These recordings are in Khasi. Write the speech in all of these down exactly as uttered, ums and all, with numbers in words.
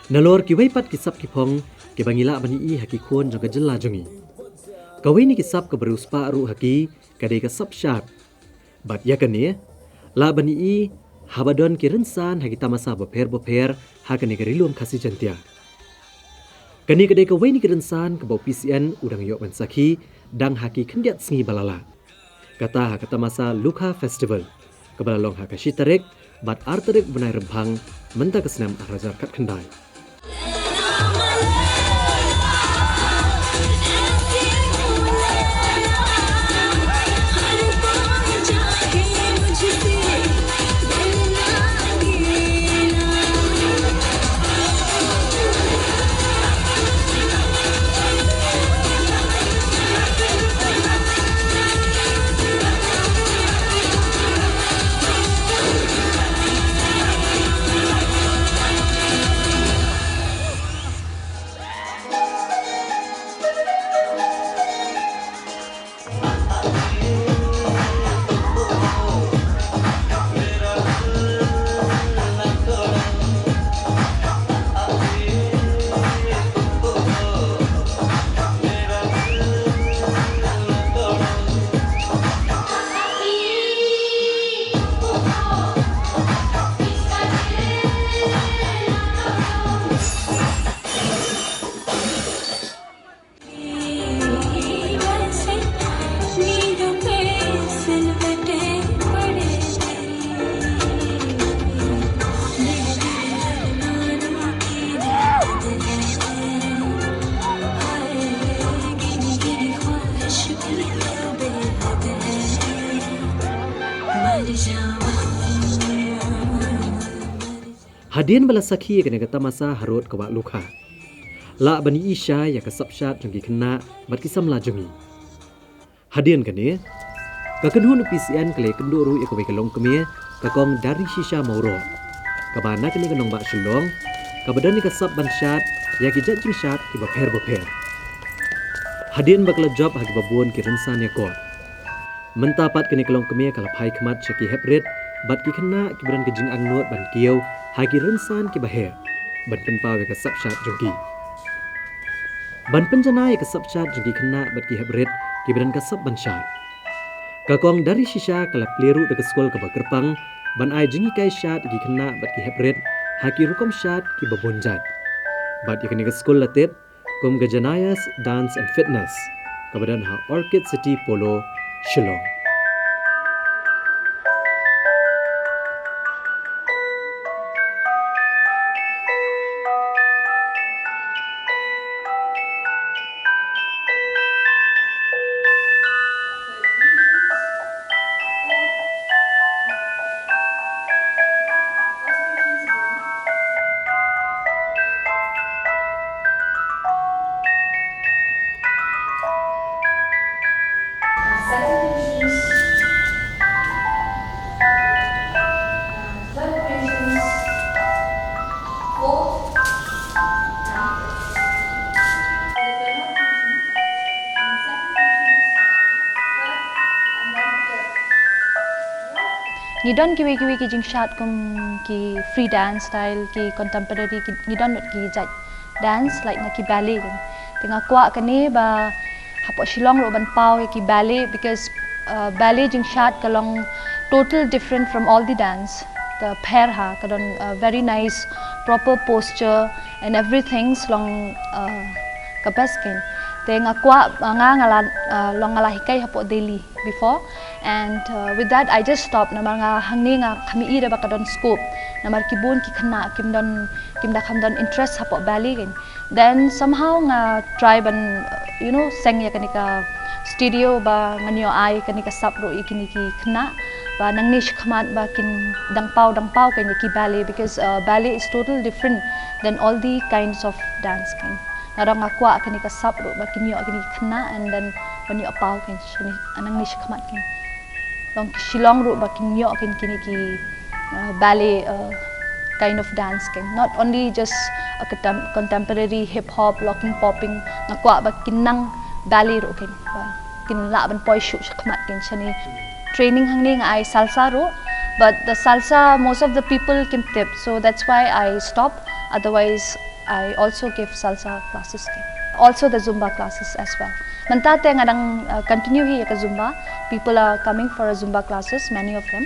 Nalor kiwei pat ki sap ki phong kiba ngi lah ban ïohi ha ki khun jong ka jylla jong ngi. Kawei na ki sap kaba riewspah ruh ha ki ka dei ka sap shad. Bad ïa kane lah ban ïohi haba don ki rynsan ha ki tamasa bapher bapher ha kane ka Ri Lum Khasi Jaiñtia. Kane ka dei kawei na ki rynsan kaba u P C N u dang ïoh ban sakhi dang ha ki khyndiat sngi ba la leit. Kata ha ka tamasa Lukha Festival kaba la long ha ka shi tarik bad ar tarik bnai Rymphang mynta ka snem ar hajar khatkhyndai. Hadien ba la sakhi ïa kane ka tamasa harud ka wah Lukha, lah ban ïohi shai ïa ka sap shad jong ki khynnah bad ki samla jong ngi. Hadien kane, ka kynhun u P C N ka la ïakynduh ruh ïa kawei ka longkmie, ka Kong Darishisha Mawroh, kaba na kane ka nongbah Shillong, kaba don ïa ka sap ban shad ïa ki jait jingshad kiba pher bapher. Hadien ba ka la jop ha kiba bun ki rynsan ïakop, mynta pat kane ka longkmie ka la phai khmat sha ki heprit bad ki khynnah kiba don ka jingangnud ban kiew ha ki rynsan kiba heh ban pynpaw ïa ka sap shad jong ki. Ban pynjanai ïa ka sap shad jong ki khynnah bad ki heprit kiba don ka sap ban shad, ka Kong Darishisha ka la plie ruh da ka skul kaba kyrpang ban ai jinghikai shad ïa ki khynnah bad ki heprit ha ki rukom shad kiba bun jait. Bad ïa kane ka skul la tip kum ka Janayas Dance and Fitness, kaba don ha Orchid City Polo, Shillong. Ngi don kiwei kiwei ki jingshad kum ki free dance style, ki contemporary, ki, ngi don ki jait dance like na ki ballet. Te nga kwah kane ba hapoh Shillong ruh ban paw ïa ki ballet, because, uh, ballet jingshad ka long total different from all the dance. Ka pher ha, ka don, uh, very nice, proper posture and everything, long, uh, ka best kein. Te nga kwah, uh, nga, nga la, uh, long nga la hikai hapoh Delhi before, and, uh, with that I just stopped. Namar nga hangne nga kham ïohi da ba ka don scope, namar ki bun ki khynnah kim don, kim da kham don interest hapoh ballet kein. Then somehow nga try ban, uh, you know, seng ïa kane ka studio ba ngan ïoh ai kane ka sap ruh ïa kine ki khynnah ba nangne shakhmat ba kin dang paw dang paw kein ïa ki ballet, because, uh, ballet is totally different than all the kinds of dance kein. Nga dang nga kwah kane ka sap ruh ba kin ïoh kine ki khynnah and then ban ïoh paw kein shane, nangne shakhmat kein. Long ki Shillong ruh ba kin ïoh kein kine ki, uh, ballet, uh, kind of dance kein. Not only just a contem-, contemporary hip hop, locking, popping, nga kwah ba kin nang ballet ruh kein. Ba kin lah ban poi shuh shakhmat kein shane. Training hangne nga ai salsa ruh, but the salsa most of the people kim tip, so that's why I stop. Otherwise, I also give salsa classes, also the Zumba classes as well. Mynta te nga dang uh, continue hi ïa ka Zumba. People are coming for a Zumba classes, many of them.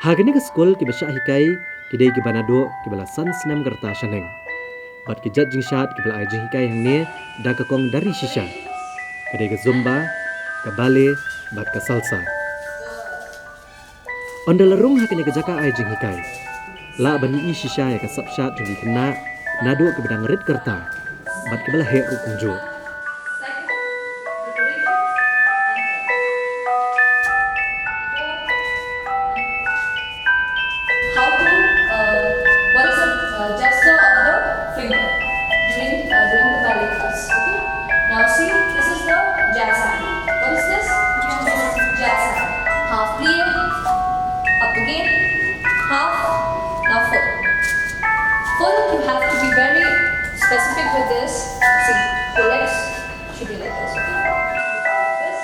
Ha kane ka skul kiba shah hikai ki dei kiba naduh kiba la san snem ka rta shaneng. Bad ki jait jingshad kiba la ai jinghikai hangne da ka kong Dari Shisha, ka dei ka Zumba, ka Ballet bad ka Salsa. Ynda la rung ha kane ka jaka ai jinghikai, lah ban ïohi shisha ïa ka sap shad jong ki khynnah naduh kiba dang rit ka rta bad kiba la heh ruh kumjuh. How to, uh, what is the uh, gesture of the finger during, uh, during the ballet class? Okay. Now see, this is the jazz hand. What is this? Jazz hand. Half plié, up again, half, now full. Full, you have to be very specific with this. See, your legs should be like this, okay? Like this.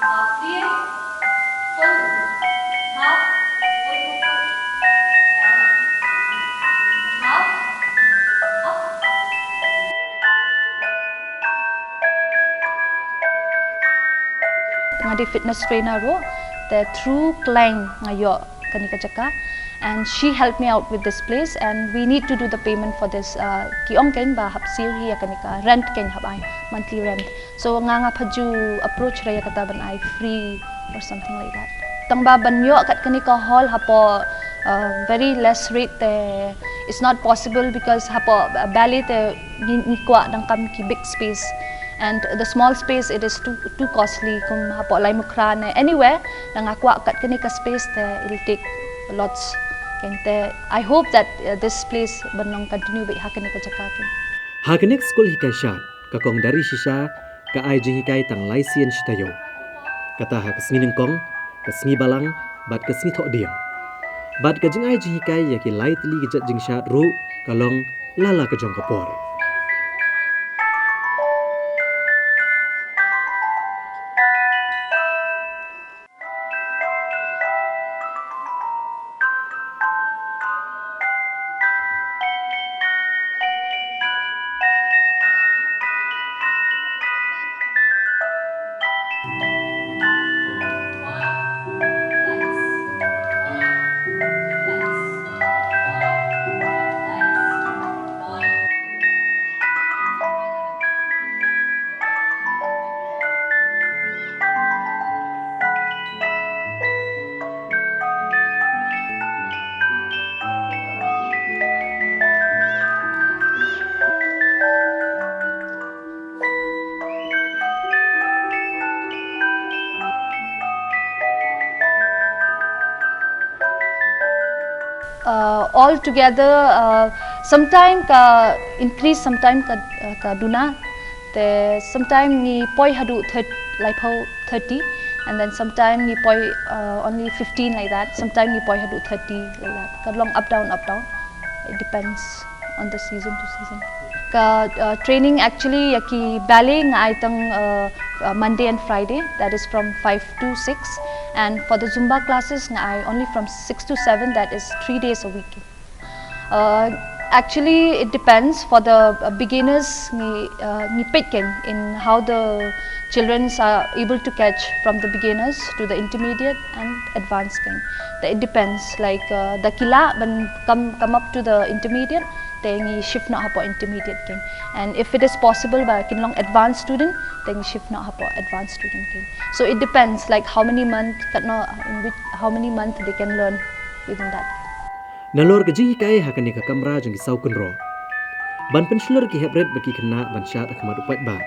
Half plié, full, half, full, full, full. And half, up. Nga dei fitness trainer ruh, te through client nga ïoh kane ka jaka, and she helped me out with this place, and we need to do the payment for this. Uh, ki ong kein ba hap siew hi ïa kane ka rent kein, hap ai monthly rent. So nga nga pha ju approach ra ïa kata ban ai free or something like that. Tang ba ban ïoh kat kane ka hall hapoh uh, very less rate te it's not possible, because hapoh ballet te ngi, ngi kwah dang kam ki big space, and the small space, it is too too costly. Kum hapoh Laitumkhrah ne anywhere, dang nga kwah kat kane ka space te it'll take lots. Kein te I hope that uh, this place ban long continue beit ha kane ka jaka kein. Ha kane ka skul hikai shad, ka kong Dari Shisha ka ai jinghikai tang lai sien shi taïew. Kata ha ka sngi nyngkong, ka sngi balang bad ka sngi thohdieng. Bad ka jingai jinghikai ïa ki lai tylli ki jait jingshad ruh ka long la la ka jong ka por. Uh, all together, uh, sometime ka increase, sometime ka, uh, ka duna. Te sometime ngi poi haduh thirty, laiphew, thirty, and then sometime ngi poi uh, only fifteen like that. Sometime ngi poi haduh thirty like that. Ka long up down, up down. It depends on the season to season. Ka uh, training actually ïa ki ballet nga ai tang uh, uh, Monday and Friday, that is from five to six, and for the Zumba classes nga ai only from six to seven, that is three days a week. Uh, actually, it depends. For the uh, beginners, ngi uh, ngi peit kein in how the children are able to catch from the beginners to the intermediate and advanced kein. It depends. Like uh, da ki lah ban come come up to the intermediate, te ngi shift noh hapoh intermediate kein. And if it is possible ba kin long advanced student, te ngi shift noh hapoh advanced student kein. So it depends, like how many month, katno, in which, how many month they can learn within that. Nalor ka jinghikai ha kane ka kamra jong ki saw kynroh, ban pynshlur ki hep rit bad ki khynnah ban shad ha khmat u paidbah.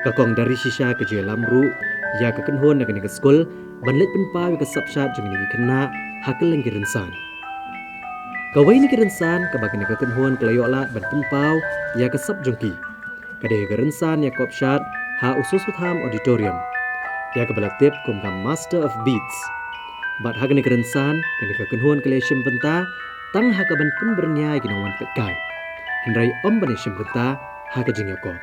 Ka kong Dari Shisha ka ju ïalam ruh ïa ka kynhun na kane ka skul ban leit pynpaw ïa ka sap shad jong kine ki khynnah ha kylleng ki rynsan. Kawei na ki rynsan kaba kane ka kynhun ka la ïoh lad ban pynpaw ïa ka sap jong ki, ka dei ka rynsan ïakop shad ha U Soso Tham Auditorium, ïa kaba la tip kum ka Master of Beats. Bad ha kane ka rynsan kane ka kynhun ka la ïashim bynta tang ha ka ban pynbyrngia ïa ki nongwan peitkai, hynrei ym ban ïashim bynta ha ka jingïakop.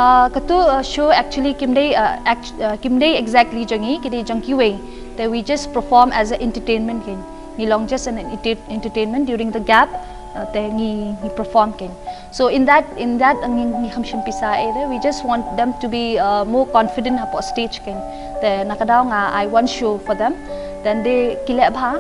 Uh, katu uh, show actually kim dei uh, act, uh, kim dei exactly jong ngi, ki dei jong kiwei. Te we just perform as an entertainment kein. Ngi long just an enter- entertainment during the gap. Uh, te ngi ngi perform kein. So in that in that uh, ngi ngi kham shim pisa ei re. We just want them to be uh, more confident hapoh stage kein. Te na ka daw nga ai one show for them. Then they ki leh bha.